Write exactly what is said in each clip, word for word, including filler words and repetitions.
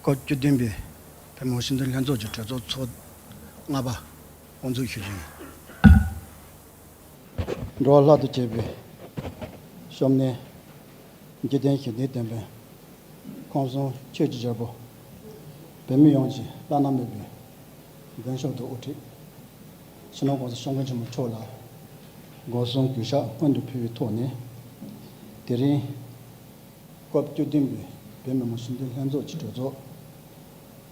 སྐབས་བཅུ་བདུན་པའི་བོད་མི་མང་སྤྱི་འཐུས་ལྷན་ཚོགས་ཀྱི་གྲོས་ཚོགས་ཚོགས་ལྔ་པ་དབུ་འཛུགས་ཞུ་རྒྱུ་ཡིན། འགྲོ་བ་ལྷ་དང་བཅས་པའི་སྐྱབས་གནས། འཇིག་རྟེན་ཞི་བདེའི་དེད་དཔོན། ཁམས་གསུམ་ཆོས་ཀྱི་རྒྱལ་པོ། བོད་མི་ཡོངས་ཀྱི་བླ་ན་མེད་པའི་མགོན་སྐྱབས་དང་དབུ་ཁྲིད། སྤྱི་ནོར་༸གོང་ས་༸སྐྱབས་མགོན་ཆེན་པོ་མཆོག་ལ་སྒོ་གསུམ་གུས་ཕྱག་སྔོན་དུ་ཕུལ་བའི་ཐོག་ནས། དེ་རིང་སྐབས་བཅུ་བདུན་པའི་བོད་མི་མང་སྤྱི་འཐུས་ལྷན་ཚོགས་ཀྱི་གྲོས་ཚོགས་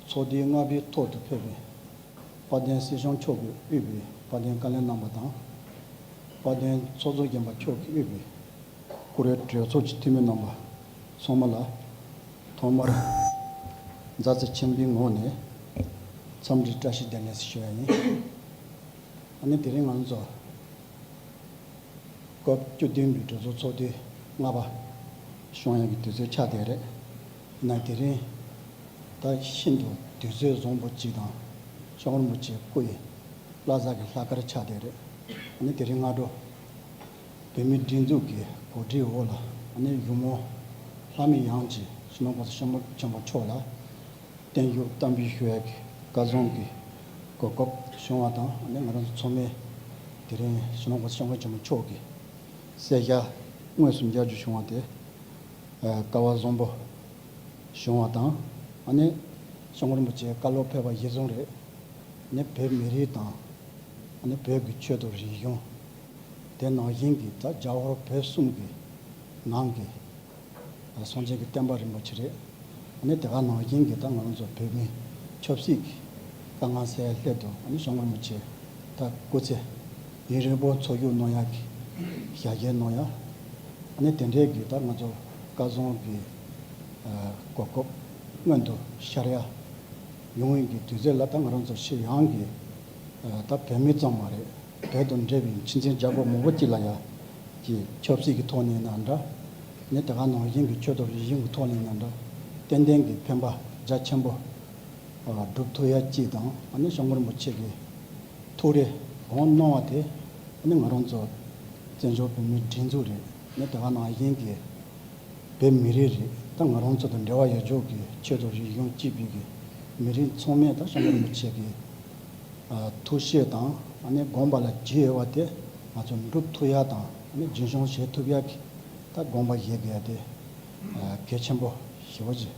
ཚོགས་དུས་ལྔ་པའི་ཐོག་ཏུ་ཕེབས་པའི་དཔལ་ལྡན་སྲིད་སྐྱོང་མཆོག་གིས་དབུས་པའི་དཔལ་ལྡན་བཀའ་བློན་རྣམ་པ་དང་། དཔལ་ལྡན་ཚོགས་གཙོ་རྒན་པ་མཆོག་གིས་དབུས་པའི་བཀུར་འོས་གྲོས་ཚོགས་ཀྱི་འཐུས་མི་རྣམ་པ་ཚང་མ་ལ་ཐོག་མར་མཛའ་བརྩེ་ཆེན་པོའི་ངང་ནས་འཚམས་འདྲི་བཀྲ་ཤིས་བདེ་ལེགས་ཞུ་ཡ་ཡིན། ཨ་ནི་དེ་རིང་ང་ཚོ་སྐབས་བཅུ་བདུན་པའི་གྲོས་ཚོགས་ཚོགས་དུས་ལྔ་པ་བསྐྱངས་ཡག་གི་དུས་ཚོད་ཆགས་བསྡད་རེད། ཡིན་ན་དེ་རིང་ད་ཤིན་ཏུ་དུས་ཚོད་བཟང་པོ་གཅིག་དང་། སྐྱབས་མགོན་རིན་པོ་ཆེ་སྐུ་ཡི་བླ་གཟའ་གི་ལྷག་དཀར་ཆགས་བསྡད་རེད། ཨ་ནི་དེ་རིང་སྔ་དྲོ་བོད་མིའི་སྒྲིག་འཛུགས་ཀྱི་གོ་སྒྲིག་འོག་ལ། ཨ་ནི་གཞུང་མང་ལྷ་མི་ཡོངས་ཀྱིས་སྤྱི་ནོར་༸གོང་ས་༸སྐྱབས་མགོན་ཆེན་པོ་མཆོག་ལ་བརྟན་བཞུགས་བསྟར་འབུལ་ཞུ་ཡག་གི་བཀའ་བཟང་གི་གོ་སྐབས་བྱུང་བ་དང་། ཨ་ནི་ང་རང་ཚོ་ཚང་མས་དེ་རིང་སྤྱི་ནོར་༸གོང་ས་༸སྐྱབས་མགོན་ཆེན་པོ་མཆོག་གི་གསལ་བཤད་དངོས་སུ་མཇལ་རྒྱུ་བྱུང་བ་དེ་སྐལ་བ་བཟང་པོ་བྱུང་བ་དང་། ཨ་ནི་༸སྐྱབས་མགོན་རིན་པོ་ཆེ་བཀའ་སློབ་ཕེབས་པ་གཞིར་བཟུང་རེད། ཨ་ནི་བོད་མི་རིགས་དང་། ཨ་ནི་བོད་ཀྱི་ཆོས་དང་རིག་གཞུང་། དེ་ནང་བཞིན་གྱི་ད་རྒྱ་ཧོར་བོད་གསུམ་གྱི་ནང་གི་སངས་རྒྱས་ཀྱི་བསྟན་པ་རིན་པོ་ཆེ་རེད། ཨ་ནི་དེ་ག་ནང་བཞིན་གྱི་ད་ང་རང་ཚོ་བོད་མི་ཆབ་སྲིད་ཀྱི་དཀའ་ངལ་སེལ་སླད་དུ། ཨ་ནི་༸སྐྱབས་མགོན་རིན་པོ་ཆེ་ད་སྐུ་ཚེ་ཡུན་རིང་པོ་འཚོ་བཞུགས་གནང་ཡག་གི་ཞལ་བཞེས་གནང་ཡག་ཨ་ནི་དེ་འདྲའི་གི་ད་ང་ཚོ་བཀའ་བཟང་གི་གོ་སྐབས་སྔོན་དུ་ཤར་ཡག་ཡོང་བའི་གི་དུས་ཚོད་ལ། ད་ང་རང་ཚོ་ཕྱི་ཡོང་གི་ད་བོད་མི་ཙམ་མ་རེད། བོད་དང་འབྲེལ་བའི་ཕྱི་འཛིན་རྒྱལ་ཁབ་མང་པོ་ཅིག་ལ་ཡང་གི་ཆབ་སྲིད་ཀྱི་ཐོག་ནས་ཡིན་ན་འདྲ། ནི་དེ་ག་ནང་བཞིན་གྱི་ཆོས་དང་རིག་གཞུང་གི་ཐོག་ནས་ཡིན་ན་འདྲ། ཏན་ཏན་གྱི་ཕན་པ་རྒྱ་ཆེན་པོ་སྒྲུབ་ཐུབ་ཡ་གཅིག་དང་། ཨ་ནི་༸སྐྱབས་མགོན་རིན་པོ་ཆེ་གི་ཐུགས་རེ་དགོངས་གནང་བ་དེ། ཨ་ནི་ང་རང་ཚོ་བཙན་བྱོལ་བོད་མིའི་སྒྲིག་འཛུགས་རེད། ནི་དེ་ག་ནང་བཞིན་གྱི་བོད་མི་རིགས་རེད། ད་ང་རང་ཚོ་དང་འབྲེལ་བ་ཡོད་ཆོག་གི་ཆོས་དང་རིག་གཞུང་གཅིག་པའི་གི་མི་རིགས་ཚང་མས་ད་༸སྐྱབས་མགོན་རིན་པོ་ཆེ་གི་ཐུགས་བཞེད་དང་། ཨ་ནི་དགོངས་པ་ལ་བརྒྱུད་ཡོད་པ་དེ་ང་ཚོ་འགྲུབ་ཐུབ་ཡ་དང་། ཨ་ནི་རྒྱུན་འཁྱོངས་བྱེད་ཐུབ་ཡ་གི་ད་དགོངས་པ་བཞེས་དགོས་ཡ་དེ་གལ་ཆེན་པོ་ཞེ་པོ་ཅིག་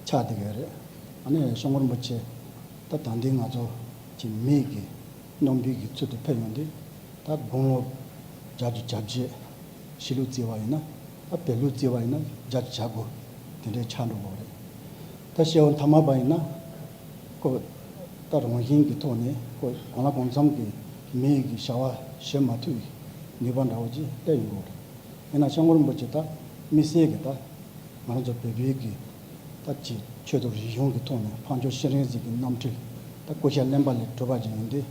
ཆགས་བསྡད་ཡོད་རེད། ཨ་ནི་༸སྐྱབས་མགོན་རིན་པོ་ཆེ་ད་ད་ལྟའི་ང་ཚོ་གི་མིའི་གི་རྣམ་པའི་གི་ཚུལ་དུ་ཕེབས་ཡོང་དུས། ད་དགུང་ལོ་བརྒྱད་ཅུ་གྱ་བརྒྱད། ཕྱི་ལུགས་བརྩི་བ་ཡིན་ན། ད་བོད་ལུགས་བརྩི་བ་ཡིན་ན་བརྒྱད་ཅུ་གྱ་དགུ་དེ་འདྲའི་ཆགས་འགྲོ་གི་རེད། ད་སྐྱེ་བ་མཐའ་མ་བ་ཡིན་ན་ཁོ་ད་རང་བཞིན་གྱི་ཐོག་ནས་ཁོ་གང་ལ་གང་འཚམ་གྱི་མིའི་གི་བྱ་བ་བྱེད་མ་ཐུབ་པའི་ནུས་པ་འདྲ་བོ་ཅིག་སླེབས་ཡོང་གི་རེད། ཡིན་ན་༸སྐྱབས་མགོན་རིན་པོ་ཆེ་ད་དམིགས་བསལ་གྱི་ད་ང་རང་ཚོ་བོད་པའི་གི་ད་ཅིག་ཆོས་དང་རིག་གཞུང་གི་ཐོག་ནས་འཕགས་མཆོག་སྤྱན་རས་གཟིགས་ཀྱི་རྣམ་འཕྲུལ་ད་སྐུ་ཤ་རློན་པ་ལས་གྲུབ་པ་ཅིག་ཡིན་དུས།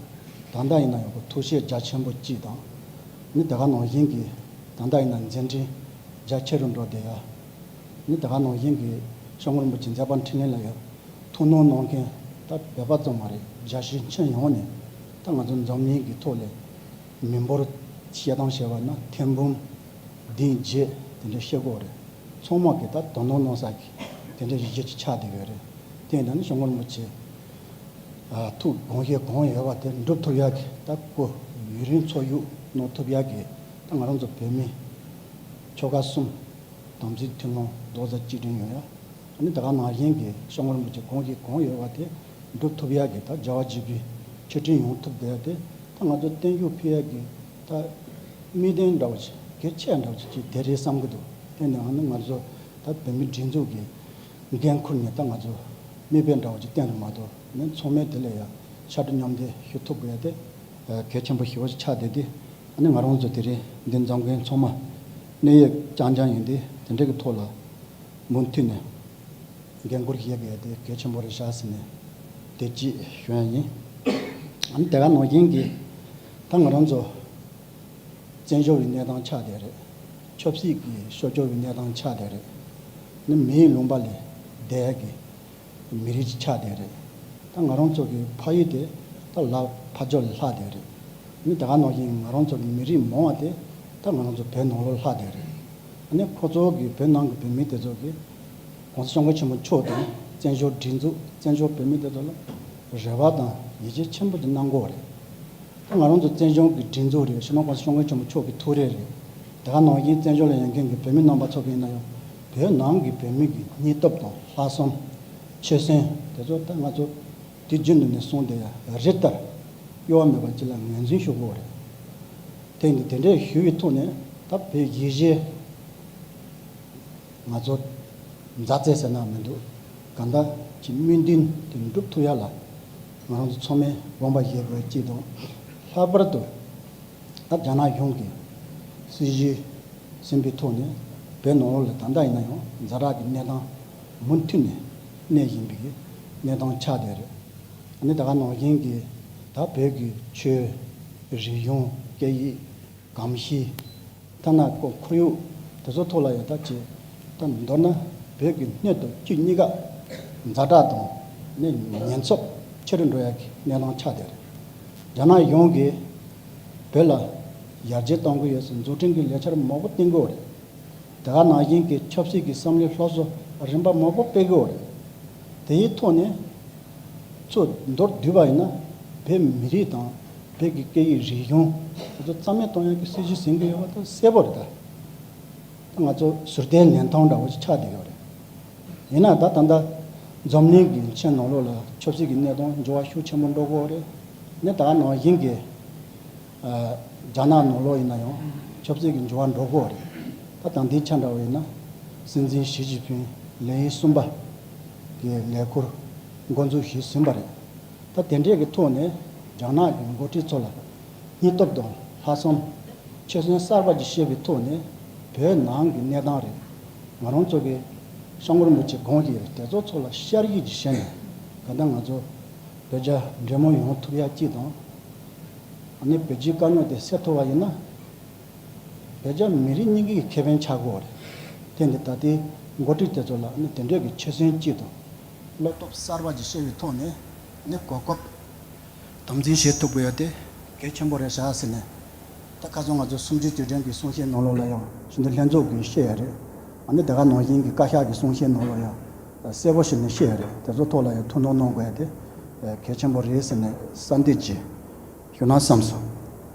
ད་ལྟ་ཡིན་ན་ཡང་ཁོ་ཐུགས་བཞེད་རྒྱ་ཆེན་པོ་གཅིག་དང་། ནི་དེ་ག་ནང་བཞིན་གྱི་ད་ལྟ་ཡིན་ན་མཛད་འཕྲིན་རྒྱ་ཆེ་རུ་འགྲོ་བསྡད་ཡ། ནི་དེ་ག་ནང་བཞིན་གྱི་༸སྐྱབས་མགོན་རིན་པོ་ཆེ་མཛད་པ་འཕྲིན་ལས་ལ་ཡང་ཐུགས་སྣང་གནང་མཁན་ད་བོད་པ་ཙམ་མ་རེད། རྒྱལ་སྤྱིའི་ཁྱོན་ཡོངས་ནས་ད་ང་ཚོ་འཛམ་གླིང་གི་ཐོག་ལ་མི་འབོར་བཤད་སྟངས་བྱས་པ་ན་ཐེར་འབུམ་བདུན་བརྒྱད་དེ་འདྲ་བཤད་ཀྱི་ཡོད་རེད། ཚང་མ་གིས་ད་དོ་སྣང་གནང་ས་གི་དེ་འདྲའི་གཞི་གཅིག་ཆགས་བསྡད་ཡོད་རེད། དེ་ཡིན་ན་ནི་༸སྐྱབས་མགོན་རིན་པོ་ཆེ་ཨ་ཐུགས་དགོངས་བཞེད་གང་ཡོད་པ་དེ་འགྲུབ་ཐུབ་ཡག་གི་ད་སྐུ་ཡུན་རིང་འཚོ་བཞུགས་གནང་ཐུབ་ཡག་གི་ད་ང་རང་ཚོ་བོད་མི་ཆོལ་ཁ་གསུམ་དམ་ཚིག་མཐུན་ལམ་རྡོག་རྩ་གཅིག་སྒྲིལ་ཡོང་ཡ། ཨ་ནི་དེ་ག་ནང་བཞིན་གྱི་༸སྐྱབས་མགོན་རིན་པོ་ཆེ་དགོངས་བཞེད་གང་ཡོད་པ་དེ་འགྲུབ་ཐུབ་ཡག་གི་ད་རྒྱལ་བ་དགྱེས་པའི་མཆོད་སྤྲིན་ཡོང་ཐུབ་བསྡད་ཡ་དེ་ད་ང་ཚོ་བརྟན་བཞུགས་ཕུལ་ཡག་གི་ད་དམིགས་དོན་འདྲ་བོ་ཅིག་གལ་ཆེ་འདྲ་བོ་ཅིག་དེ་རེད་བསམ་གྱི་འདུག་དེ་ནས་ཨ་ནི་ང་ཚོ་ད་བོད་མི་སྒྲིག་འཛུགས་ཀྱི་འགན་ཁུར་ནས་ད་ང་ཚོ་མིག་དཔེ་འདྲ་བོ་ཅིག་བསྟན་རེད་མ་གཏོགས། ཨ་ནི་ཚང་མས་དེ་ལ་ཡ་ཕྱར་གྲུ་མཉམ་འདེགས་ཞུ་ཐུབ་དགོས་ཡ་དེ་གལ་ཆེན་པོ་ཞེ་པོ་ཅིག་ཆགས་བསྡད་དེ། ཨ་ནི་ང་རང་ཚོ་དེ་རིང་འདི་འཛོམས་མཁན་ཚང་མ་གནད་ཡོད་རྐྱང་རྐྱང་ཡིན་དུས། དེ་འདྲ་གི་ཐོག་ལ་མུ་མཐུད་ནས་འགན་འཁུར་བཞེས་དགོས་དེ་གལ་ཆེན་པོ་རེད་ཤག་ཟེར་ནས་དེ་གཅིག་ཞུ་ཡ་ཡིན། ཨ་ནི་དེ་ག་ནང་བཞིན་གྱི་ད་ང་རང་ཚོ་བཙན་བྱོལ་བའི་གནས་སྟངས་ཆགས་བསྡད་རེད། ཆབ་སྲིད་ཀྱི་ཤོར་སྐྱོར་བའི་གནས་སྟངས་ཆགས་བསྡད་རེད། ནི་མིའི་ལུང་པ་ལས་འདས་ཀྱི་མི་རིགས་ཅིག་ཆགས་བསྡད་རེད། ད་ང་རང་ཚོ་གི་ཕ་ཡུལ་དེ་ད་ལ་ཕ་ཕྱོགས་ལས་ལྷག་བསྡད་རེད། ནི་དེ་ག་ནང་བཞིན་ང་རང་ཚོ་གི་མི་རིགས་མང་བ་དེ་ད་ང་རང་ཚོ་བོད་ནང་ལོགས་ལྷག་བསྡད་རེད། ཨ་ནི་ཁོ་ཚོ་གི་བོད་ནང་གི་བོད་མི་དེ་ཚོ་གི་༸གོང་ས་༸སྐྱབས་མགོན་ཆེན་པོ་མཆོག་དང་ བཙན་བྱོལ་སྒྲིག་འཛུགས་བཙན་བྱོལ་བོད་མི་དེ་ཚོ་ལ་རེ་བ་དང་ཡིད་ཆེས་ཆེན་པོ་ཅིག་གནང་དགོས་རེད། ད་ང་རང་ཚོ་བཙན་བྱོལ་གྱི་སྒྲིག་འཛུགས་རེད། སྤྱི་ནོར་༸གོང་ས་༸སྐྱབས་མགོན་ཆེན་པོ་མཆོག་གི་ཐུགས་རེ་རེད། དེ་ག་ནང་བཞིན་བཙན་བྱོལ་ལ་ཡོད་མཁན་གྱི་བོད་མི་རྣམ་པ་ཚོ་གིས་ཡིན་ན་ཡང་བོད་ནང་གི་བོད་མི་གི་སྙིང་སྟོབས་དང་ལྷག་བསམ། ཆོད་སེམས་དེ་ཚོ་ད་ང་ཚོ་དུས་རྒྱུན་དུ་ནས་གསུངས་བསྡད་ཡ་རེད། ལྟར་གཡོ་བ་མེད་པ་ཅིག་ལ་ངོས་འཛིན་ཞུ་དགོས་རེད། དེ་ནི་དེ་འདྲའི་ཞུ་བའི་ཐོག་ནས་ད་བོད་ཡིད་བཞིན་ང་ཚོ་མཛའ་བརྩེ་ཟེར་ན་མི་འདུག་གང་ལྟར་གྱི་སྨོན་འདུན་དེ་འགྲུབ་ཐུབ་ཡ་ལ་ང་རང་ཚོ་ཚང་མས་དགོངས་པ་བཞེས་དགོས་གཅིག་དང་། ལྷག་པར་དུ་ད་རྒྱ་ནག་གཞུང་གི་སྲིད་བྱུས་ཟིན་པའི་ཐོག་ནས་བོད་ནང་ལོགས་ལ་ད་ལྟ་ཡིན་ན་ཡང་ཛ་དྲག་གི་གནས་སྟངས་མུ་མཐུད་ནས་གནས་བཞིན་པའི་གནས་སྟངས་ཆགས་བསྡད་རེད། ཨ་ནི་ད་ག་ནང་བཞིན་གྱི་ད་བོད་ཀྱི་ཆོས་རིག་གཞུང་སྐད་ཡིག་གོམས་གཤིས། ཐ་ན་ཁོ་ཁོར་ཡུག་དེ་ཚོ་ཐོག་ལ་ཡང་ད་ཅི། ད་མདོར་ན་བོད་ཀྱི་སྣོད་དང་བཅུད་གཉིས་ཀ་ཛ་དྲག་དང་ནི་ཉེན་ཚབས་ཆེ་རུ་འགྲོ་ཡ་གི་གནས་སྟངས་ཆགས་བསྡད་རེད། རྒྱ་ནག་གཞུང་གིས་བོད་ལ་ཡར་རྒྱས་གཏོང་གི་ཡོད་ཟེར་འཛུགས་སྐྲུན་གྱི་ལས་འཆར་མང་པོ་བཏིང་གི་ཡོད་རེད། དེ་ག་ནང་བཞིན་གྱི་ཆབ་སྲིད་ཀྱི་བསམ་བློའི་སློབ་གསོ་རིམ་པ་མང་པོ་སྤེལ་གི་ཡོད་རེད། དེའི་ཐོག་ནས་ཚུར་མདོར་བསྡུས་པ་ཡིན་ན་བོད་མི་རིགས་དང་བོད་ཀྱི་སྐད་ཡིག་རིག་གཞུང་དེ་ཚོ་རྩ་མེད་གཏོང་ཡག་གི་སྲིད་བྱུས་ཟིན་གྱི་ཡོད་པ་དེ་གསལ་པོ་རེད་ད། ད་ང་ཚོ་ཟུར་བལྟའི་ལན་ཐང་འདྲ་བོ་ཞིག་ཆགས་བསྡད་ཡོད་རེད། ཡིན་ན་ད་ད་ལྟ་འཛམ་གླིང་གི་ཆེས་ནང་ལོགས་ལ་ཆབ་སྲིད་ཀྱི་གནས་སྟངས་འགྱུར་བ་ཤུགས་ཆེན་པོ་འགྲོ་གི་ཡོད་རེད། ནི་ད་ག་ནང་བཞིན་གྱི་རྒྱ་ནག་ནང་ལོགས་ཡིན་ན་ཡང་ཆབ་སྲིད་ཀྱི་འགྱུར་བ་འགྲོ་གི་ཡོད་རེད། ད་ད་ལྟའི་ཆ་འདྲ་བ་ཡིན་ན་སྲིད་འཛིན་ཞི་ཅིན་ཕིང་ལེའུ་གསུམ་པ་གི་ལས་འཁུར་འགོ་འཛུགས་ཞུས་ཟིན་པ་རེད། ད་དེ་འདྲས་ཀྱི་ཐོག་ནས་རྒྱ་ནག་གི་འགོ་ཁྲིད་ཚོ་ལ་སྙིང་སྟོབས་དང་ལྷག་བསམ། ཆོད་སེམས་གསར་པ་ཅིག་བཤད་པའི་ཐོག་ནས་བོད་ནང་གི་གནས་སྟངས་རེད། ང་རང་ཚོ་གི་སྐྱབས་མགོན་རིན་པོ་ཆེ་དགོངས་ཀྱི་ཡོད་དེ་ཚོ་ཚོ་ལ་ཤར་ཡིད་ཀྱིས་བཞེས་ནས་གང་ལྟར་ང་ཚོ་བོད་རྒྱ་འབྲེལ་མོལ་ཡོང་ཐུབ་ཡ་གཅིག་དང་། ཨ་ནི་བོད་རྒྱའི་དཀའ་རྙོག་དེ་སེལ་ཐུབ་པ་ཡིན་ན། བོད་རྒྱ་མི་རིགས་གཉིས་ཀྱི་ཁེ་ཕན་ཆགས་ཀྱི་ཡོད་རེད། དེ་འདི་ད་ལྟའི་འགོ་ཁྲིད་དེ་ཚོ་ལ་ནི་དེ་འདྲས་ཀྱི་ཆོད་སེམས་གཅིག་དང་བློ་སྟོབས་གསར་པ་ཅིག་བཤད་པའི་ཐོག་ནས་ནི་གོ་སྐབས་དམ་འཛིན་བྱེད་ཐུབ་དགོས་ཡ་དེ་གལ་ཆེན་པོ་རེད་བཞག་ཟེར་ནས། ད་ཁ་སང་ང་ཚོ་གསུམ་བཅུའི་དུས་དྲན་གྱི་གསུང་བཤད་ནང་ལོགས་ལ་ཡང་ཞུ་འདི་ལྷན་ཚོགས་ཀྱིས་བཤད་ཡ་རེད། ཨ་ནི་དེ་ག་ནང་བཞིན་གྱི་བཀའ་ཤག་གི་གསུང་བཤད་ནང་ལོགས་ཡང་གསལ་པོ་བྱས་ནས་བཤད་ཡ་རེད། དེ་ཚོ་ཐོག་ལ་ཡང་ཐུགས་སྣང་གནང་དགོས་ཡ་དེ་གལ་ཆེན་པོ་རེད་ཟེར་ནས་གསལ་འདེབས་ཀྱིས་ཞུ་ན་བསམ་སོང་།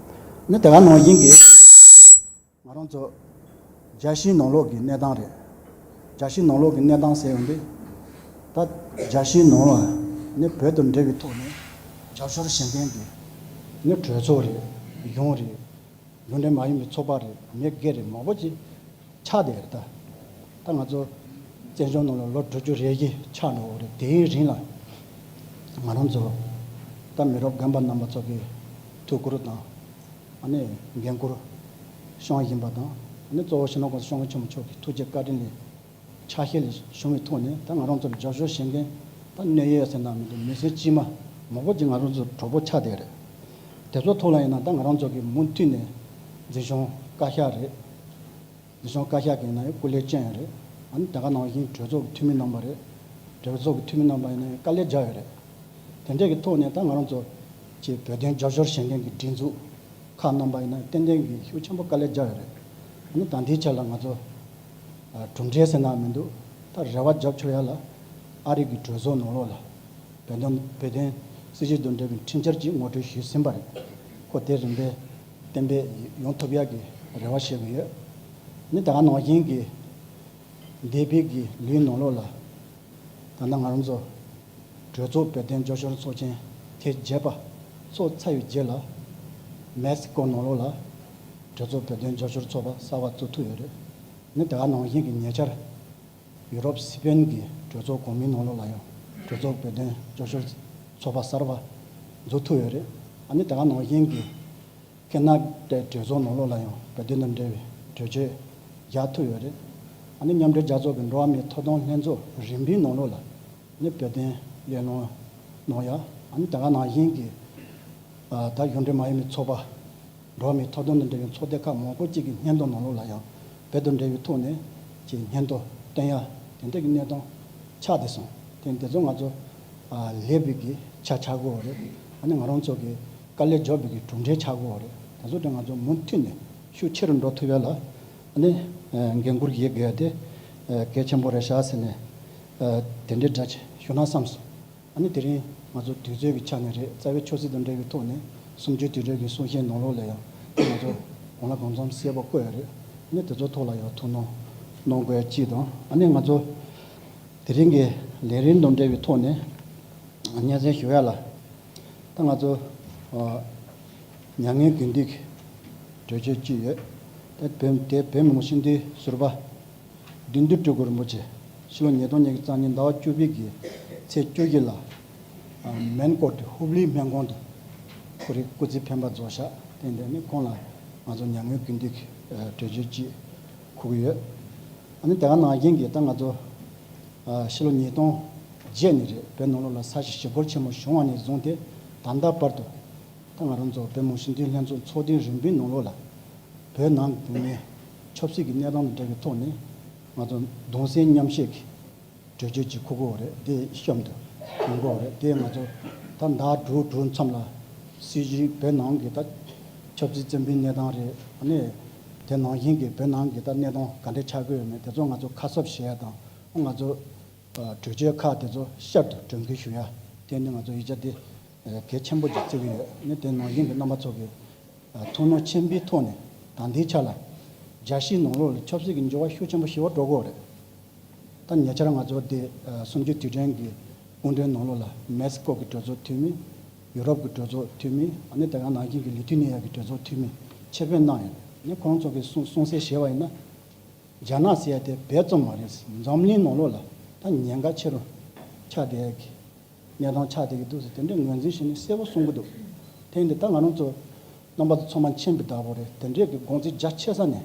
ནི་དེ་ག་ནང་བཞིན་གྱི་ང་རང་ཚོ་རྒྱལ་སྤྱིའི་ནང་ལོགས་ཀྱི་གནས་སྟངས་རེད། རྒྱལ་སྤྱིའི་ནང་ལོགས་ཀྱི་གནས་སྟངས་ཟེར་ཡོང་དུས། ད་རྒྱལ་སྤྱིའི་ནང་ལ་ནི་བོད་དང་འབྲེལ་བའི་ཐོག་ནས་རྒྱབ་སྐྱོར་བྱེད་མཁན་གྱི་ནི་གྲོས་ཚོགས་རེད། གཞུང་རེད། གཞུང་འབྲེལ་མ་ཡིན་པའི་ཚོགས་པ་རེད། མི་སྒེར་རེད། མང་པོ་ཅིག་ཆགས་བསྡད་རེད་ད། ད་ང་ཚོ་བཙན་བྱོལ་ནང་ལ་ལོ་དྲུག་ཅུ་རེ་བཞི་ཆགས་འགྲོ་གི་རེད། དེའི་རིང་ལ་ང་རང་ཚོ་ད་མི་རབས་རྒན་པ་རྣམ་པ་ཚོ་གི་ཐུགས་ཁུར་དང་། ཨ་ནི་འགན་ཁུར་བསྐྱངས་བཞིན་པ་དང་། ཨ་ནི་གཙོ་བོ་སྤྱི་ནོར་༸གོང་ས་༸སྐྱབས་མགོན་ཆེན་པོ་མཆོག་གི་ཐུགས་རྗེ་བཀའ་དྲིན་ལས་ཕྱག་བཞེས་ལས་བྱུང་བའི་ཐོག་ནས་ད་ང་རང་ཚོར་རྒྱབ་སྐྱོར་བྱེད་མཁན་ད་གནད་ཡོད་ཟེར་ན་མི་འདུག་མི་སེར་དཀྱུས་མ་མང་པོ་ཅིག་ང་རང་ཚོར་གྲོགས་པོ་ཆགས་བསྡད་རེད། དེ་ཚོ་ཐོག་ལ་ཡིན་ན་ད་ང་རང་ཚོ་གི་མུ་མཐུད་ནས་འཛིན་སྐྱོང་བཀའ་ཤག་རེད། འཛིན་སྐྱོང་བཀའ་ཤག་གི་ནང་ཡང་སྐུ་ལས་བསྐྱོན་ཡོད་རེད། ཨ་ནི་དེ་ག་ནང་བཞིན་གྲོས་ཚོགས་ཀྱི་འཐུས་མི་རྣམ་པ་རེད། གྲོས་ཚོགས་ཀྱི་འཐུས་མི་རྣམ་པ་ཡིན་ན་ཡང་དཀའ་ལས་རྒྱག་ཡོད་རེད། དེ་འདྲས་ཀྱི་ཐོག་ནས་ད་ང་རང་ཚོ་ཀྱི་བོད་དོན་རྒྱབ་སྐྱོར་བྱེད་མཁན་གྱི་སྒྲིག་འཛུགས་ཁག་རྣམ་པ་ཡིན་ན་ཏན་ཏན་གྱི་ཤུགས་ཆེན་པོ་དཀའ་ལས་རྒྱག་ཡོད་རེད། ཨ་ནི་ད་ལྟའི་ཆ་ལ་ང་ཚོ་གྲུབ་འབྲས་ཟེར་ན་མི་འདུག་ད་རེ་བ་རྒྱབ་ཆོག་ཡ་ལ་ཨ་རི་གི་གྲོས་ཚོགས་ནང་ལོགས་ལ་བོད་དོན་བོད་དོན་སྲིད་བྱུས་དང་འབྲེལ་བའི་ཁྲིམས་འཆར་ཅིག་ངོ་སྤྲོད་ཞུས་ཟིན་པ་རེད། ཁོ་དེ་རིམ་པས་གཏན་འབེབས་ཡོང་ཐུབ་ཡག་གི་རེ་བ་བྱེད་ཀྱི་ཡོད། ནི་ད་ག་ནང་བཞིན་གྱི་འདས་པའི་གི་ལོའི་ནང་ལོགས་ལ་ད་ལྟ་ང་རང་ཚོ་གྲོས་ཚོགས་བོད་དོན་རྒྱབ་སྐྱོར་ཚོགས་ཆེན་ཐེངས་བརྒྱད་པ་ཚོགས་ཚར་བའི་རྗེས་ལ་མེག་སི་ཀོ་ནང་ལོགས་ལ་གྲོས་ཚོགས་བོད་དོན་རྒྱབ་སྐྱོར་ཚོགས་པ་གསར་པ་བཙུགས་ཐུབ་ཡོད་རེད། ནི་ད་ག་ནང་བཞིན་གྱི་ཉེ་ཆར་ཡུ་རོབ་སི་པེན་གྱི་གྲོས་ཚོགས་གོང་མའི་ནང་ལོགས་ལ་ཡང་གྲོས་ཚོགས་བོད་དོན་རྒྱབ་སྐྱོར་ཚོགས་པ་གསར་པ་འཛུགས་ཐུབ་ཡོད་རེད། ཨ་ནི་དེ་ག་ནང་བཞིན་གྱི་ཁེ་ན་ཌའི་གྲོས་ཚོགས་ནང་ལོགས་ལ་ཡང་བོད་དོན་དང་འབྲེལ་བའི་གྲོས་ཆོད་རྒྱག་ཐུབ་ཡོད་རེད། ཨ་ནི་མཉམ་འབྲེལ་རྒྱལ་ཚོགས་ཀྱི་འགྲོ་བ་མིའི་ཐོབ་ཐང་ལྷན་ཚོགས་རིམ་པའི་ནང་ལོགས་ལ་ནི་བོད་དོན་གླེང་སློང་གནང་ཡ། ཨ་ནི་དེ་ག་ནང་བཞིན་གྱི་ད་གཞུང་འབྲེལ་མ་ཡིན་པའི་ཚོགས་པ། འགྲོ་བ་མིའི་ཐོབ་ཐང་དང་འབྲེལ་བའི་ཚོགས་སྡེ་ཁག་མང་པོ་གཅིག་གི་སྙན་ཐོ་ནང་ལོགས་ལ་ཡང་བོད་དང་འབྲེལ་བའི་ཐོག་ནས་ཀྱི་སྙན་ཐོ་བཏོན་ཡ་དེ་འདྲ་གི་གནས་སྟངས་ཆགས་བསྡད་སོང་། དེ་འདི་ཚོ་ང་ཚོ་ལེགས་པའི་གི་ཆ་ཆགས་ཀྱི་ཡོད་རེད། ཨ་ནི་ང་རང་ཚོ་གི་དཀའ་ལས་རྒྱབ་པའི་གི་གྲུབ་འབྲས་ཆགས་ཀྱི་ཡོད་རེད། དེ་ཚོ་དེ་ང་ཚོ་མུ་མཐུད་ནས་ཤུགས་ཆེ་རུ་འགྲོ་ཐུབ་ཡ་ལ་ཨ་ནི་འགན་འཁུར་ཡོད་དགོས་ཡ་དེ་གལ་ཆེན་པོ་རེད་ཤག་ཟེར་ནས་ ཨ་དེ་འདྲའི་འདྲ་ཅིག་ཞུ་ན་བསམས་སོང་། ཨ་ནི་དེ་རིང་ང་ཚོ་དུས་ཚོད་ཀྱི་ཆ་ནས་རེད། རྩ་བའི་ཆབ་སྲིད་དང་འབྲེལ་བའི་ཐོག་ནས་གསུམ་བཅུའི་དུས་དྲན་གྱི་གསུང་བཤད་ནང་ལོགས་ལ་ཡང་ང་ཚོ་གང་ལ་གང་འཚམ་གསལ་པོ་བཀོད་ཡོད་རེད། ཨ་ནི་དེ་ཚོའི་ཐོག་ལ་ཡང་ཐུགས་སྣང་གནང་དགོས་ཡ་གཅིག་དང་། ཨ་ནི་ང་ཚོ་དེ་རིང་གི་ལས་རིམ་དང་འབྲེལ་བའི་ཐོག་ནས་སྙན་སེང་ཞུ་ཡ་ལ། ད་ང་ཚོ་ཨ་མྱ་ངན་གུས་འདུད་ཀྱི་གྲོས་ཆོད་ཅིག་ཡོད། ད་བོད་དེ་བོད་མི་མང་སྤྱི་འཐུས་ཟུར་པ་བདུད་འདུལ་སྤྲུལ་སྐུ་རིན་པོ་ཆེ་ཕྱི་ལོ་ཉིས་སྟོང་ཉི་ཤུ་རྩ་གཉིས་ཟླ་བ་བཅུ་པའི་གི་ཚེས་བཅུ་བཞི་ལ་ཨ་མན་ཀོར་གྱི་ཧུབ་ལི་སྨན་ཁང་དུ་ཁོ་རའི་སྐུ་ཚེ་འཕེན་པ་རྫོགས་ཤག་དེ་འདི་ནི་ཁོང་ལ་ང་ཚོ་མྱ་ངན་གུས་འདུད་ཀྱི་ཨ་གྲོས་ཆོད་ཅིག་འཁུར་གྱི་ཡོད། ཨ་ནི་དེ་ག་ནང་བཞིན་གྱི་ད་ང་ཚོ་ཨ་ཕྱི་ལོ་ཉིས་སྟོང་བརྒྱད་ནས་རེད། བོད་ནང་ལོགས་ལ་ས་ཞིང་ཞི་རྒོལ་ཆེན་མོ་བྱུང་བ་ནས་བཟུང་སྟེ་ད་ལྟ་བར་དུ་ད་ང་རང་ཚོ་བོད་མི་མང་སྤྱི་འཐུས་ལྷན་ཚོགས་ཚོགས་ཐེངས་རིམ་པའི་ནང་ལོགས་ལ་བོད་ནང་བོད་མིའི་ཆབ་སྲིད་ཀྱི་གནས་སྟངས་དང་འབྲེལ་བའི་ཐོག་ནས་ང་ཚོ་གདུང་སེམས་མཉམ་བསྐྱེད་ཀྱི་གྲོས་ཆོད་ཅིག་འཁུར་དགོས་རེད། དེ་གཤམ་དུ་ཡོང་དགོས་རེད། དེ་ང་ཚོ་ད་ཟླ་དྲུག་དྲུག་མཚམས་ལ་སྲིད་གཞུང་བོད་ནང་གི་ད་ཆབ་སྲིད་བཙོན་པའི་གནས་སྟངས་རེད། ཨ་ནི་དེ་ནང་བཞིན་གྱི་བོད་ནང་གི་ད་གནས་སྟངས་ག་འདྲ་ཆགས་ཀྱི་ཡོད་མེད་དེ་ཚོ་ང་ཚོ་ཁ་གསབ་བྱེད་ཡ་དང་། ང་ཚོ་ཨ་གྲོས་ཆོད་ཁག་དེ་ཚོ་བསྐྱར་དུ་དྲན་སྐུལ་ཞུ་ཡ་དེ་ནི་ང་ཚོ་ཡིག་ཆ་དེ་ཨ་གལ་ཆེན་པོ་ཅིག་བརྩི་གི་ཡོད། ཨ་ནི་དེ་ནང་བཞིན་གྱི་རྣམ་པ་ཚོ་གི་ཨ་ཐུགས་སྣང་ཆེན་པོའི་ཐོག་ནས་ད་ལྟའི་ཆ་ལ་རྒྱལ་སྤྱིའི་ནང་ལོགས་ལ་ཆབ་སྲིད་ཀྱི་འགྱུར་བ་ཤུགས་ཆེན་པོ་ཞིག་འགྲོ་གི་ཡོད་རེད། ད་ཉེ་ཆར་ང་ཚོ་དེ་ཨ་གསུམ་བཅུའི་དུས་དྲན་གྱི་སྐུ་མགྲོན་ནང་ལོགས་ལ་མེག་སི་ཀོ་གི་གྲོས་ཚོགས་འཐུས་མི། ཡུ་རོབ་ཀྱི་གྲོས་ཚོགས་འཐུས་མི། ཨ་ནི་དེ་ག་ནང་བཞིན་གྱི་ལི་ཐུ་ནི་ཡ་གི་གྲོས་ཚོགས་འཐུས་མི་ཆེད་ཕེབས་གནང་ཡོད། ཨ་ནི་ཁོང་ཚོ་གིས་གསུང་གསུང་གསལ་བྱས་པ་ཡིན་ན། རྒྱ་ནག་ཟེར་ཡ་དེ་བོད་ཙམ་མ་རེད། འཛམ་གླིང་ནང་ལོགས་ལ་ད་ཉེན་ཁ་ཆེ་རུ་ཆགས་བསྡད་ཡ་གི་གནས་སྟངས་ཆགས་བསྡད་ཀྱི་འདུག་ཟེར་དེ་འདྲའི་ངོས་འཛིན་བྱས་ནས་གསལ་པོ་གསུང་གི་འདུག་དེ་ཡིན་དུས་ད་ང་རང་ཚོ་རྣམ་པ་ཚོ་ཚང་མ་མཁྱེན་པའི་བདག་པོ་རེད། དེ་འདྲའི་གི་དགོངས་ཚུལ་རྒྱ་ཆེ་ས་ནས་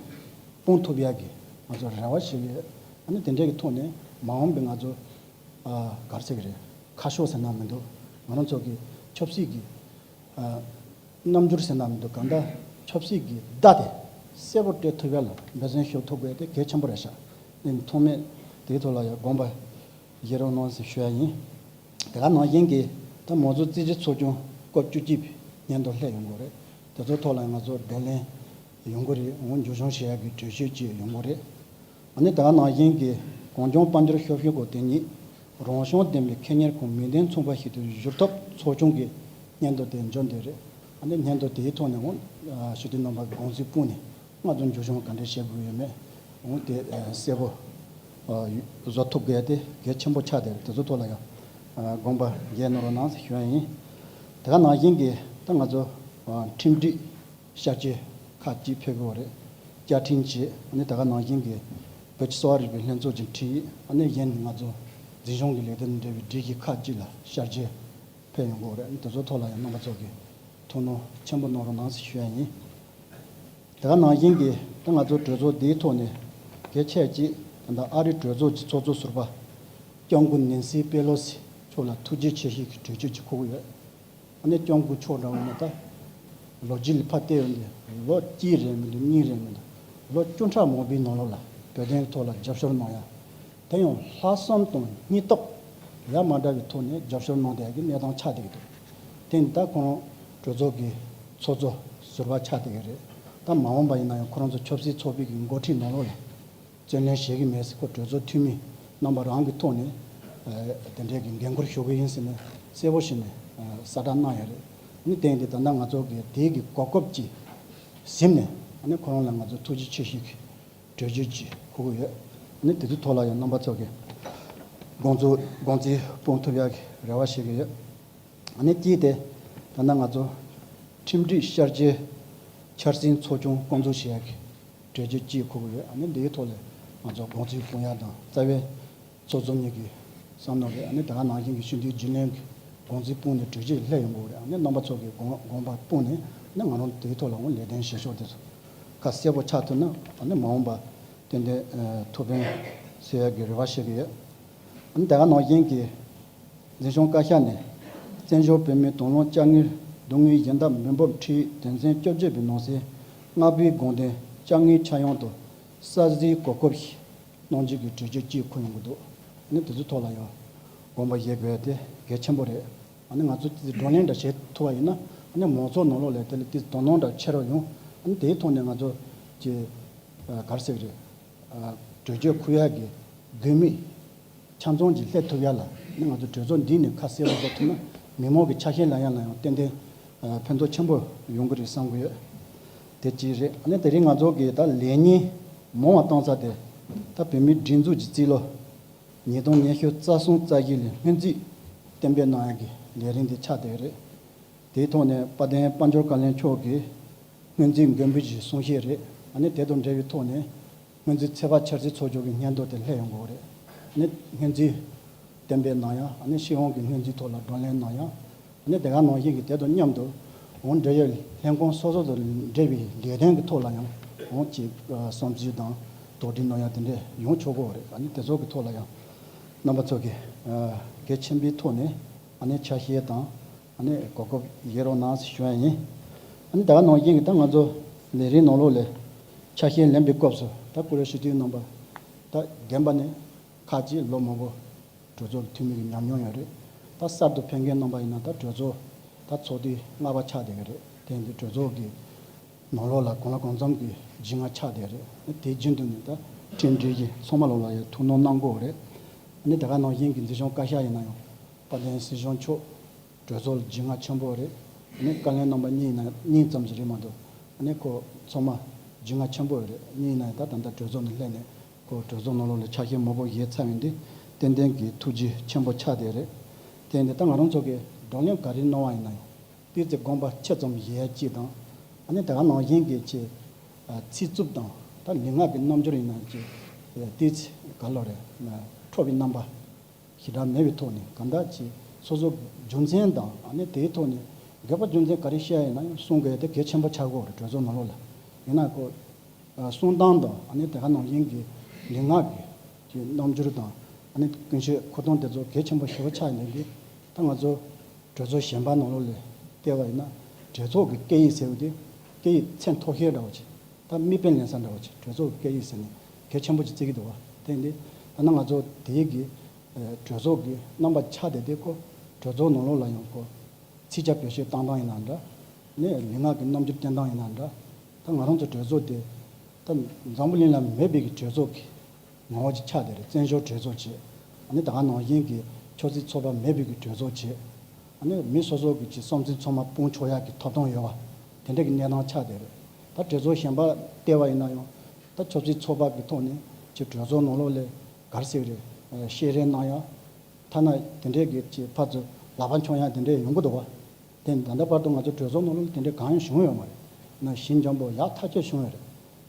སྤུངས་ཐུབ་ཡ་གི་ང་ཚོ་རེ་བ་བྱེད་ཀྱི་ཡོད། ཨ་ནི་དེ་འདྲའི་གི་ཐོག་ནས་མ་འོངས་པའི་ང་ཚོ་ཨ་ག་རེ་ཟེར་གི་རེད། ཁ་ཕྱོགས་ཟེར་ན་མི་འདུག་ང་རང་ཚོ་གི་ཆབ་སྲིད་ཀྱི་ཨ་རྣམ་འགྱུར་ཟེར་ན་མི་འདུག་གང་ལྟར་ཆབ་སྲིད་ཀྱི་བརྡ་དེ་གསལ་པོ་སྤྲད་ཐུབ་ཡ་ལ་འབད་བརྩོན་ཞུ་ཐུབ་དགོས་དེ་གལ་ཆེན་པོ་རེད་ཤག་ཨ་ནི་ཐོག་མེད་དེའི་ཐོག་ལ་ཡང་དགོངས་པ་བཞེས་རོགས་གནང་ཟེར་ཞུ་ཡ་ཡིན། དེ་ག་ནང་བཞིན་གྱི་ད་མང་གཙོ་རྩིས་ཞིབ་ཚོགས་ཆུང་སྐབས་བཅུ་གཅིག་པའི་སྙན་ཐོ་སླེབས་ཡོང་གི་རེད། དེ་ཚོའི་ཐོག་ལ་ང་ཚོ་བགྲོ་གླེང་ཡོང་གི་རེད། འོང་མཇུག་སྐྱོང་བྱེད་ཡག་གི་གྲོས་ཆོད་ཅིག་ཡོང་གི་རེད། ཨ་ནི་དེ་ག་ནང་བཞིན་གྱི་གངས་ལྗོངས་དཔལ་འབྱོར་ཤོག་ཤོག་གོ་དེ་ཉིད་རང་བྱུང་ལྡན་པའི་ཁེ་གཉེར་ཁང་མིང་དོན་མཚུངས་པ་ཞིག་ཏུ་བསྒྱུར་ཐབས་ཚོགས་ཆུང་གི་སྙན་ཐོ་དེ་འབྱོར་འདོད་རེད། ཨ་ནི་སྙན་ཐོ་དེའི་ཐོག་ནས་འོང་ཞུ་དུས་རྣམ་པ་དགོངས་ཚུལ་སྤུངས་ནས་ང་ཚོ་མཇུག་སྐྱོང་ག་འདྲ་བྱེད་དགོས་ཡོད་མེད་འོང་དེ་གསལ་པོ་བཟོ་ཐུབ་དགོས་དེ་གལ་ཆེན་པོ་ཆགས་དེ་རེད། དེ་ཚོའི་ཐོག་ལ་ཡང་དགོངས་པ་བཞེས་གནང་རོགས་གནང་ཞེས་ཞུ་ཡ་ཡིན། དེ་ག་ནང་བཞིན་གྱི་ད་ང་ཚོ་ཁྲིམས་སྒྲིག་ཤར་བསྐྱོད་ཁག་ཅིག་ཕེབས་ཀྱི་ཡོད་རེད། བཅའ་ཁྲིམས་བཅས་ཨ་ནི་ད་ག་ནང་བཞིན་གྱི་བོད་ཀྱི་གསོ་བ་རིག་པའི་ལྷན་ཚོགས་ཀྱི་ཁྲིད་ཨ་ནི་གཞན་ང་ཚོ་འཛིན་སྐྱོང་གི་ལས་དོན་དང་འབྲེལ་བའི་སྒྲིག་གཞི་ཁག་ཅིག་ལ་ཤར་བསྐྱོད་ཕེབས་ཡོང་གི་ཡོད་རེད། ཨ་ནི་དེ་ཚོའི་ཐོག་ལ་ཡང་རྣམ་པ་ཚོ་གིས་ཐུགས་སྣང་ཆེན་པོ་གནང་རོགས་གནང་ཞེས་ཞུ་ཡ་ཡིན། དེ་ག་ནང་བཞིན་གྱི་ད་ང་ཚོ་གྲོས་ཚོགས་འདིའི་ཐོག་ནས་གལ་ཆེ་ཅིག་ད་ལྟ་ཨ་རིའི་གྲོས་ཚོགས་ཀྱི་ཚོགས་གཙོ་ཟུར་པ་སྐྱབས་མགོན་ནེན་སི་པེ་ལོ་སི་མཆོག་ལ་ཐུགས་རྗེ་ཆེ་ཞུ་གི་གྲོས་ཆོད་ཅིག་འཁུར་གྱི་ཡོད། ཨ་ནི་སྐྱབས་མགོན་མཆོག་འདྲ་བོ་ནི་ད་ལོ་རྒྱུས་ལ་ཕར་བལྟས་ཡོང་དུས་ལོ་གཅིག་རེད་མི་འདུག་གཉིས་རེད་མི་འདུག་ལོ་བཅུ་ཕྲག་མང་པོའི་ནང་ལོགས་ལ་བོད་དོན་ཐོག་ལ་རྒྱབ་སྐྱོར་གནང་ཡ། དེ་ཡང་ལྷག་བསམ་དང་སྙིང་སྟོབས་ཡ་མ་བྲལ་བའི་ཐོག་ནས་རྒྱབ་སྐྱོར་གནང་བསྡད་ཀྱི་གནས་སྟངས་ཆགས་བསྡད་ཀྱི་འདུག་དེ་ནི་ད་ཁོང་རང་གྲོས་ཚོགས་ཀྱི་ཚོགས་གཙོ་ཟུར་པ་ཆགས་བསྡད་ཀྱི་རེད། ད་མ་འོངས་པ་ཡིན་ན་ཡང་ཁོ་རང་ཚོ་ཆབ་སྲིད་ཚོགས་པའི་གི་འགོ་ཁྲིད་ནང་ལོགས་ལ་བརྩོན་ལེན་བྱེད་ཀྱི་མེད་ཟེར་ཁོ་གྲོས་ཚོགས་འཐུས་མི་རྣམ་པ་རང་གི་ཐོག་ནས་ཨ་དེ་འདྲའི་གི་འགན་ཁུར་ཞུ་གི་ཡིན་ཟེར་ནས་གསལ་པོ་བྱས་ནས་ཨ་གསལ་བསྒྲགས་གནང་ཡོད་རེད། ཨ་ནི་དེ་ཡིན་དུས་ད་ལྟ་ང་ཚོ་གི་དེའི་གི་གོ་སྐབས་ཅིག་ཟིན་ནས་ཨ་ནི་ཁོ་རང་ལ་ང་ཚོ་ཐུགས་རྗེ་ཆེ་ཞུ་གི་གྲོས་ཆོད་ཅིག་འཁུར་གྱི་ཡོད། ཨ་ནི་དེ་ཚོའི་ཐོག་ལ་ཡང་རྣམ་པ་ཚོ་གི་དགོངས་ཚུལ་དགོངས་ཚུལ་སྤུངས་ཐུབ་ཡག་གི་རེ་བ་བྱེད་ཀྱི་ཡོད། ཨ་ནི་གཅིག་དེ་ད་ལྟ་ང་ཚོ་ཁྲིམས་སྒྲིག་ཤར་བསྐྱོད་འཆར་ཟིན་ཚོགས་ཆུང་བསྐོང་ཚོགས་བྱེད་ཡག་གི་གྲོས་ཆོད་ཅིག་འཁུར་གྱི་ཡོད། ཨ་ནི་འདིའི་ཐོག་ལ་ང་ཚོ་དགོངས་ཚུལ་སྤུངས་ཡག་དང་རྩ་བའི་ཚོགས་གཙོ་གཉིས་ཀྱི་བསམ་མནོ་རེད། ཨ་ནི་ད་ག་ནང་བཞིན་གྱི་སྤྱི་འཐུས་རྒྱུན་ལས་ཀྱི་དགོངས་ཚུལ་སྤུངས་ནས་གྲོས་ཆོད་སླེབས་ཡོང་གི་རེད། ཨ་ནི་རྣམ་པ་ཚོ་གི་དགོངས་དགོངས་པ་སྤུངས་ནས་ཨ་ནི་ང་རང་དེའི་ཐོག་ལ་འོང་ལས་དོན་བྱེད་ཕྱོགས་དེ་ཚོ་ཁ་གསལ་པོ་ཆགས་ཐུབ་ན་ཨ་ནི་མ་འོངས་པ་ཏན་ཏན་ཐུགས་ཕན་གསོས་ཡག་གི་རེ་བ་བྱེད་ཀྱི་ཡོད། ཨ་ནི་ད་ག་ནང་བཞིན་གྱི་འཛིན་སྐྱོང་བཀའ་ཤག་ནས་བཙན་བྱོལ་བོད་མིའི་དོན་ལམ་དཔྱ་དངུལ་སྡུག་བསྔལ་གཞན་དག་མི་འབོར་ཁྲིའི་དོན་ཚན་བཅོ་བརྒྱད་པའི་ནང་གསེས་ལྔ་པའི་དགོངས་དོན་དཔྱ་དངུལ་ཆ་ཡང་དུ་གསར་བཟོའི་གོ་སྐབས་ཤིག་གནང་རྒྱུ་གི་གྲོས་ཆོད་ཅིག་འཁུར་ཡོང་གི་འདུག་ཨ་ནི་དེ་ཚོའི་ཐོག་ལ་ཡང་དགོངས་པ་བཞེས་དགོས་དེ་གལ་ཆེན་པོ་རེད། ཨ་ནི་ང་ཚོ་ཅིག་བགྲོ་གླེང་འདྲ་བྱེད་ཐུབ་པ་ཡིན་ན་ཨ་ནི་མང་ཚོགས་ནང་ལོགས་ལ་དེ་ལ་ཏིག་དོ་སྣང་འདྲ་ཆེ་རུ་ཡོང་། ཨ་ནི་དེའི་ཐོག་ནས་ང་ཚོ་ཅིག་ག་རེ་ཟེར་གི་རེད། གྲོས་ཆོད་འཁུར་ཡག་གི་དགོས་དམིགས་ ཆ་ཚང་གཅིག་སླེབས་ཐུབ་ཡ་ལ་ནི་ང་ཚོ་གྲོས་ཚོགས་འདི་ནས་ཁ་གསལ་པོ་བཟོ་ཐུབ་ན་མི་མང་གི་ཆ་ཤས་ལ་ཡང་ལ་ཡང་ཏན་ཏན་ཕན་ཐོགས་ཆེན་པོ་ཡོང་གི་རེད་བསམ་གི་ཡོད། དེ་གཅིག་རེད། ཨ་ནི་དེ་རིང་ང་ཚོ་གི་ད་ལས་ཉིན་མང་བ་བཏང་ས་དེ་ད་བོད་མིའི་སྒྲིག་འཛུགས་ཀྱི་རྩིས་ལོ་ཉིས་སྟོང་ཉི་ཤུ་རྩ་གསུམ་རྩ་བཞི་ལོའི་སྔོན་རྩིས་གཏན་འབེབས་གནང་ཡ་གི་ལས་རིམ་དེ་ཆགས་བསྡད་ཡོད་རེད། དེའི་ཐོག་ནས་དཔལ་ལྡན་དཔལ་འབྱོར་བཀའ་བློན་མཆོག་གིས་སྔོན་རྩིས་མགོན་པོ་གྱི་གསུང་བཤད་རེད། ཨ་ནི་དེ་དང་འབྲེལ་བའི་ཐོག་ནས་སྔོན་རྩིས་ཚོད་དཔག་འཆར་རྩིས་ཚོགས་ཆུང་གི་སྙན་ཐོ་དེ་སླེབས་ཡོང་གི་ཡོད་རེད། ཨ་ནི་སྔོན་རྩིས་གཏན་འབེབས་གནང་ཡ། ཨ་ནི་སྤྱི་ཡོངས་ཀྱི་སྔོན་རྩིས་ཐོག་ལ་བགྲོ་གླེང་གནང་ཡ། ཨ་ནི་དེ་ག་ནང་བཞིན་གྱི་དེ་དང་མཉམ་དུ་འོང་འབྲེལ་ཡོད་ལྷན་ཁང་སོ་སོ་དང་འབྲེལ་བའི་ལས་དོན་གྱི་ཐོག་ལ་ཡང་འོང་ཅིག་བསམ་ཚུལ་དང་དོགས་འདྲི་གནང་ཡ་དེ་འདྲས་ཡོང་ཆོག་གི་ཡོད་རེད། ཨ་ནི་དེ་ཚོ་གི་ཐོག་ལ་ཡང་རྣམ་པ་ཚོ་གིས་གལ་ཆེན་པོའི་ཐོག་ནས་ཨ་ནི་ཆ་ཤས་དང་། ཨ་ནི་གོ་སྐབས་ཡོད་རོགས་གནང་ཞུ་ཡ་ཡིན། ཨ་ནི་ད་ག་ནང་བཞིན་གྱི་ད་ང་ཚོ་ལས་རིམ་ནང་ལོགས་ལ་ཆ་ཤས་ལེན་པའི་སྐབས་སུ་ད་བཀུར་འོས་སྤྱི་འཐུས་རྣམ་པ་ད་རྒན་པ་ནས་ཁག་ཅིག་ལོ་མང་པོ་གྲོས་ཚོགས་ཀྱི་འཐུས་མི་གི་ཉམས་མྱོང་ཡོད་རེད། ད་གསར་དུ་ཕེབས་མཁན་རྣམ་པ་ཡིན་ན་ད་གྲོས་ཚོགས་ད་ཚོགས་དུས་ལྔ་པ་ཆགས་བསྡད་ཀྱི་རེད། དེ་ཡིན་དུས་གྲོས་ཚོགས་ཀྱི་ནང་ལོགས་ལ་གང་ལ་གང་འཚམ་གྱི་རྒྱུས་མངའ་ཆགས་བསྡད་རེད། དེ་རྒྱུན་དུ་ནས་ད་ཁྲིམས་སྒྲིག་གི་ཚང་མ་ལོགས་ལ་ཡང་ཐུགས་སྣང་གནང་དགོས་རེད། ཨ་ནི་ད་ག་ནང་བཞིན་གྱི་འཛིན་སྐྱོང་བཀའ་ཤག་ཡིན་ན་ཡང་དཔལ་ལྡན་སྲིད་སྐྱོང་མཆོག་གྲོས་ཚོགས་ལ་རྒྱུས་མངའ་ཆེན་པོ་རེད། ཨ་ནི་བཀའ་བློན་རྣམ་པ་གཉིས་ཡིན་ན་གཉིས་ཙམ་ཞིག་རེད་མ་གཏོགས་ཨ་ནི་ཁོ་ཚང་མ་རྒྱུས་མངའ་ཆེན་པོ་རེད། གཉིས་ཡིན་ན་ཡང་ད་ད་ལྟ་གྲོས་ཚོགས་ནས་སླེབས་ནས་ཁོ་གྲོས་ཚོགས་ནང་ལོགས་ལ་ཆ་ཤས་མང་པོ་བཞེས་ཚར་ཡོད་འདི་ཏན་ཏན་གྱི་ཐུགས་རྗེ་ཆེན་པོ་ཆགས་བསྡད་རེད། དེ་ཡིན་དུས་ད་ང་རང་ཚོ་གི་བགྲོ་གླེང་ག་རེ་གནང་བ་ཡིན་ན་ཡང་། ཏོག་ཙམ་དགོངས་པ་ཆེ་ཙམ་བཞེས་ཡ་གཅིག་དང་། ཨ་ནི་དེ་ག་ནང་བཞིན་གྱི་ཆེ། ཚིག་རྩུབ་དང་ད་ལུས་ངག་གི་རྣམ་འགྱུར་ཡིན་ན་ཅིག་ཏོག་ཙམ་ག་ལོ་རེད། འཕྲོག་པའི་རྣམ་པ་ཞེ་དྲག་མེད་པའི་ཐོག་ནས་གང་ལྟར་ཅིག་སོ་སོ་རྒྱུ་མཚན་དང་ཨ་ནི་དེའི་ཐོག་ནས་དགོས་པ་རྒྱུ་མཚན་ག་རེ་བཤད་ཡ་ཡིན་ན་ཡང་གསུང་དགོས་ཡ་དེ་གལ་ཆེན་པོ་ཆགས་ཀྱི་ཡོད་རེད། གྲོས་ཚོགས་ནང་ལོགས་ལ་ཡིན་ན་ཁོ། གསུང་སྟངས་དང་ཨ་ནི་དེ་ག་ནང་བཞིན་གྱི་ལུས་ངག་གི་ཅིག་རྣམ་འགྱུར་དང་ཨ་ནི་ཀུན་སྤྱོད་འཁོར་སྟངས་དེ་ཚོ་གལ་ཆེན་པོ་ཞེ་པོ་ཆགས་ཡོད་འདུག་ད་ང་ཚོ་གྲོས་ཚོགས་གཞན་པ་ནང་ལོགས་ལ་བལྟས་པ་ཡིན་ན་གྲོས་ཚོགས་ཀྱི་སྐད་ཡིག་ཟེར་བ་དེ་སྐད་ཡིག་ཚད་མཐོ་ཤོས་འདྲ་བོ་ཅིག་ད་མིག་དཔེ་ལེན་ས་འདྲ་བོ་ཅིག་གྲོས་ཚོགས་ཀྱི་སྐད་ཡིག་ཟེར་ནས་གལ་ཆེན་པོ་ཅིག་བརྩི་གི་འདུག་བ། དེ་ཡིན་དུས་ད་ནང་ང་ཚོ་དེའི་གི་གྲོས་ཚོགས་ཀྱི་རྣམ་པ་ཆགས་བསྡད་དེ་ཁོ་གྲོས་ཚོགས་ནང་ལོགས་ལ་ཡང་ཁོ་ཚིག་བརྗོད་བེད་སྤྱོད་བཏང་སྟངས་ཡིན་ན་འདྲ། ནས་ལུས་ངག་གི་རྣམ་འགྱུར་བསྟན་སྟངས་ཡིན་ན་འདྲ། ད་ང་རང་ཚོ་གྲོས་ཚོགས་དེ་ད་འཛམ་བུ་གླིང་ལ་མེད་པའི་གི་གྲོས་ཚོགས་ཀྱི་ངོ་བོ་ཅིག་ཆགས་བསྡད་རེད། བཙན་བྱོལ་གྲོས་ཚོགས་ཅིག་ཨ་ནི་ད་ག་ནང་བཞིན་གྱི་ཆབ་སྲིད་ཚོགས་པ་མེད་པའི་གི་གྲོས་ཚོགས་ཅིག་ཨ་ནི་མི་སོ་སོ་གི་ཅིག་བསམ་ཚུལ་ཚང་མ་སྤུངས་ཆོག་ཡག་གི་ཐོབ་ཐང་ཡོད་པ་དེ་འདྲ་གི་གནས་སྟངས་ཆགས་བསྡད་རེད། ད་གྲོས་ཚོགས་གཞན་པ་བལྟས་པ་ཡིན་ན་ཡང་ད་ཆབ་སྲིད་ཚོགས་པ་གི་ཐོག་ནས་ཅིག་གྲོས་ཚོགས་ནང་ལོགས་ལ་ག་རེ་ཟེར་གི་རེད། བཤད་རེས་གནང་ཡག་ཐ་ན་དེ་འདྲའི་གི་ཅིག་ཕར་ཚུར་ལག་པ་འཆང་ཡག་དེ་འདྲའི་ཡོང་གི་འདུག་བ། དེ་ད་ལྟ་བར་དུ་ང་ཚོ་གྲོས་ཚོགས་ནང་ལོགས་ལ་དེ་འདྲའི་གང་ཡང་བྱུང་ཡོད་མ་རེད། ན་ཞིང་འཇམ་པོ་ཡག་ཐག་ཆོད་བྱུང་ཡོད་རེད།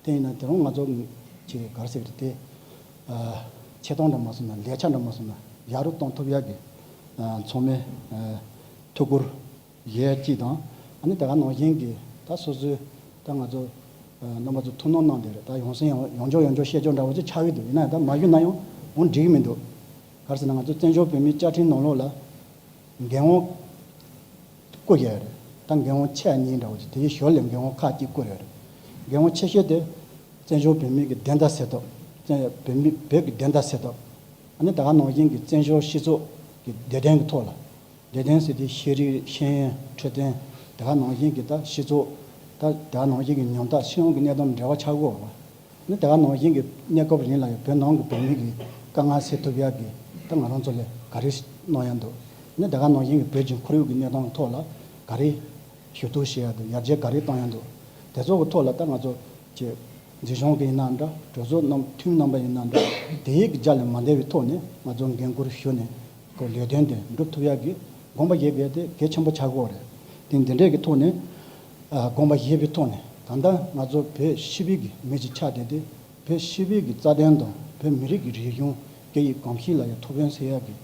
དེ་ཡིན་ན་དེ་རིང་ང་ཚོ་ཅིག་ག་རེ་ཟེར་གི་རེད་དེ། ཆེ་མཐོང་འདྲ་མ་སོང་ན་ལས་ཆ་འདྲ་མ་སོང་ན་ཡག་རུ་གཏོང་ཐུབ་ཡག་གི་ཚང་མས་ཐུགས་ཁུར་ཡས་གཅིག་དང་ཨ་ནི་དེ་ག་ནང་བཞིན་གྱི་ད་སོ་སོའི་ད་ང་ཚོ་རྣམ་པ་ཚོ་ཐུགས་སྣང་གནང་བསྡད་རེད། ད་ཡོང་སེམས་ཡོང་ཡོང་འཇོག་ཡོང་འཇོག་བཤད་ཆོག་འདྲ་བོ་ཅིག་ཆགས་ཀྱི་འདུག་ཡིན་ན་ད་མ་ཞུས་ན་ཡང་འོང་འགྲིག་གི་མི་འདུག་ག་རེ་ཟེར་ན་ང་ཚོ་བཙན་བྱོལ་བོད་མིའི་བཅའ་ཁྲིམས་ནང་ལོགས་ལ་འགན་དབང་བསྐུར་ཡོད་རེད། ད་འགན་དབང་ཆེ་གཉིས་འདྲ་བོ་ཅིག་དེའི་ཞོར་ལ་འགན་དབང་ཁག་གཅིག་བསྐུར་ཡོད་རེད། འགན་དབང་ཆེ་ཤོས་དེ་བཙན་བྱོལ་བོད་མིའི་གི་བདེན་མཐའ་གསལ་ཐབས། བཙན་བོད་མི་བོད་ཀྱི་བདེན་མཐའ་གསལ་ཐབས། ཨ་ནི་ད་ག་ནང་བཞིན་གྱི་བཙན་བྱོལ་སྤྱི་ཚོགས་ཀྱི་བདེ་དོན་གྱི་ཐོག་ལ། བདེ་དོན་ཟེར་དུས་ཤེས་རིག་ཤེས་ཡོན་འཕྲོད་བསྟེན་དེ་ག་ནང་བཞིན་གྱི་ད་སྤྱི་ཚོགས་ད་དེ་ག་ནང་བཞིན་གྱི་ཉམ་ཐག་སྤྱི་ཡོངས་ཀྱི་གནས་སྟངས་འབྲེལ་བ་ཆགས་ཀྱི་ཡོད་པ། ནི་དེ་ག་ནང་བཞིན་གྱི་གནས་སྐབས་རིང་ལ་ཡང་བོད་ནང་གི་བོད་མི་གི་དཀའ་ངལ་སེལ་ཐུབ་ཡག་གི་ད་ང་རང་ཚོ་ལ་ག་རེ་གནང་ཡག་འདུག་ནི་དེ་ག་ནང་བཞིན་གྱི་བོད་ཀྱི་ཁོར་ཡུག་གི་གནས་སྟངས་ཐོག་ལ་ག་རེ་ཞུ་གཏུག་བྱེད་ཡག་འདུག་ཡར་རྒྱས་ག་རེ་གཏོང་ཡག་འདུག་དེ་ཚོ་གི་ཐོག་ལ་ད་ང་ཚོ་ཀྱི་འཛིན་སྐྱོང་གི་ཡིན་ན་འདྲ། གྲོས་ཚོགས་རྣམས་འཐུས་མི་རྣམ་པ་ཡིན་ན་འདྲ། དེ་ཡིག་གི་རྒྱ་ལས་མ་འདས་པའི་ཐོག་ནས་ང་ཚོ་འགན་འཁུར་ཞུ་ནས་ཁོ་ལས་དོན་དེ་འགྲུབ་ཐུབ་ཡག་གི་དགོངས་པ་བཞེས་དགོས་དེ་གལ་ཆེན་པོ་ཆགས་ཀྱི་ཡོད་རེད། དེ་འདི་འདྲས་ཀྱི་ཐོག་ནས་ཨ་དགོངས་པ་བཞེས་པའི་ཐོག་ནས་ད་ལྟ་ང་ཚོ་བོད་ཕྱི་པའི་གི་མི་ཅིག་ཆགས་བསྡད་དེ་བོད་ཕྱི་པའི་གི་རྩ་དོན་དང་བོད་མི་རིགས་ཀྱི་རིག་གཞུང་སྐད་ཡིག་གོམས་གཤིས་ལ་ཡང་ཐུགས་ཕན་གསོས་ཡག་གི་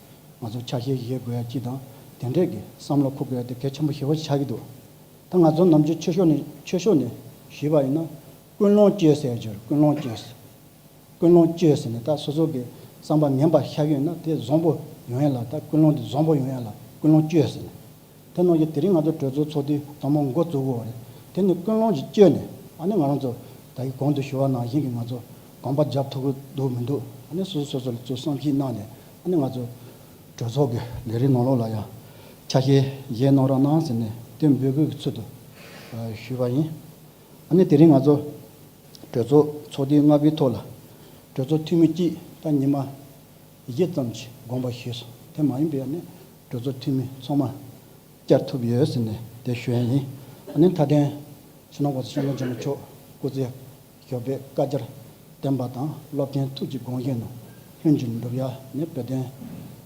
ང་ཚོ་ཆ་ཤས་བཞེས་དགོས་ཡག་ཅིག་དང་དེ་འདྲས་ཀྱི་བསམ་བློ་འཁོར་དགོས་ཡག་དེ་གལ་ཆེན་པོ་ཞེ་པོ་ཆགས་ཀྱི་འདུག་ད་ང་ཚོ་ནམ་རྒྱུན་ཆོས་ཕྱོགས་ནས་ཆོས་ཕྱོགས་ནས་ཞུས་པ་ཡིན་ན་ཀུན་སློང་བཅོས་ཟེར་རྒྱུར་ཀུན་སློང་བཅོས། ཀུན་སློང་བཅོས་ཟེར་ནས་ད་སོ་སོ་གི་བསམ་པ་ངན་པ་ཤར་ཡོད་ན་དེ་བཟང་པོ་ཡོང་ཡ་ལ་ད་ཀུན་སློང་དེ་བཟང་པོ་ཡོང་ཡ་ལ་ཀུན་སློང་བཅོས་ཟེར་ནས། དེ་ནང་བཞིན་དེ་རིང་ང་ཚོ་གྲོས་ཚོགས་ཚོགས་དུས་དང་པོ་འགོ་བཙུགས་དགོས་རེད། དེ་ནི་ཀུན་སློང་ཞིག་བཅོས་ནས་ཨ་ནི་ང་རང་ཚོ་ད་གི་གོང་དུ་ཞུ་བ་ནང་བཞིན་གྱི་ང་ཚོ་གོམ་པ་རྒྱབ་ཐུབ་ཀྱི་འདུག་མི་འདུག་ཨ་ནི་སོ་སོ་སོ་སོ་ལ་ཚུར་བསམ་གཞིག་གནང་ནས་ཨ་ནི་ང་ཚོ་གྲོས་ཚོགས་ཀྱི་ལས་རིམ་ནང་ལོགས་ལ་ཡང་ཆ་ཤས་བཞེས་གནང་རོགས་གནང་ཟེར་ནས་དེ་འབོད་སྐུལ་གྱི་ཚུལ་དུ་ཞུས་པ་ཡིན། ཨ་ནི་དེ་རིང་ང་ཚོ་གྲོས་ཚོགས་ཚོགས་དུས་ལྔ་པའི་ཐོག་ལ་གྲོས་ཚོགས་འཐུས་མི་གཅིག་ད་ཉི་མ་བཞི་ཙམ་གྱི་ དགོངས་པ་ཞུས་སོང་། དེ་མ་ཡིན་པའི་ཨ་ནི་གྲོས་ཚོགས་འཐུས་མི་ཚང་མ་བཅར་ཐུབ་ཡོད་ཟེར་ནས་དེ་ཞུ་ཡ་ཡིན། ཨ་ནི་མཐའ་དོན་སྤྱི་ནོར་༸གོང་ས་༸སྐྱབས་མགོན་ཆེན་པོ་མཆོག་སྐུ་ཚེ་ཞབས་པད་བསྐལ་བརྒྱར་བརྟན་པ་དང་། བློ་བརྟན་ཐུགས་ཀྱི་དགོངས་བཞེད་རྣམས་ལྷུན་གྱིས་འགྲུབ་ཡ་ནི་བོད་དོན་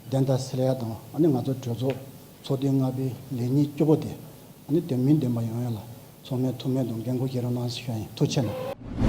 བདེན་མཐའ་གསལ་ཡ་དང་། ཨ་ནི་ང་ཚོ་གྲོས་ཚོགས་ཚོགས་དུས་ལྔ་པའི་ལས་ཉིན་བཅུ་པོ་དེ་ཨ་ནི་དོན་སྨིན་ལྡན་པ་ཡོང་ཡ་ལ་ཚང་མས་ཐུགས་སྨོན་དང་འགན་འཁུར་བཞེས་རོགས་གནང་ཞུ་ཡ་ཡིན། ཐུགས་རྗེ་གནང་།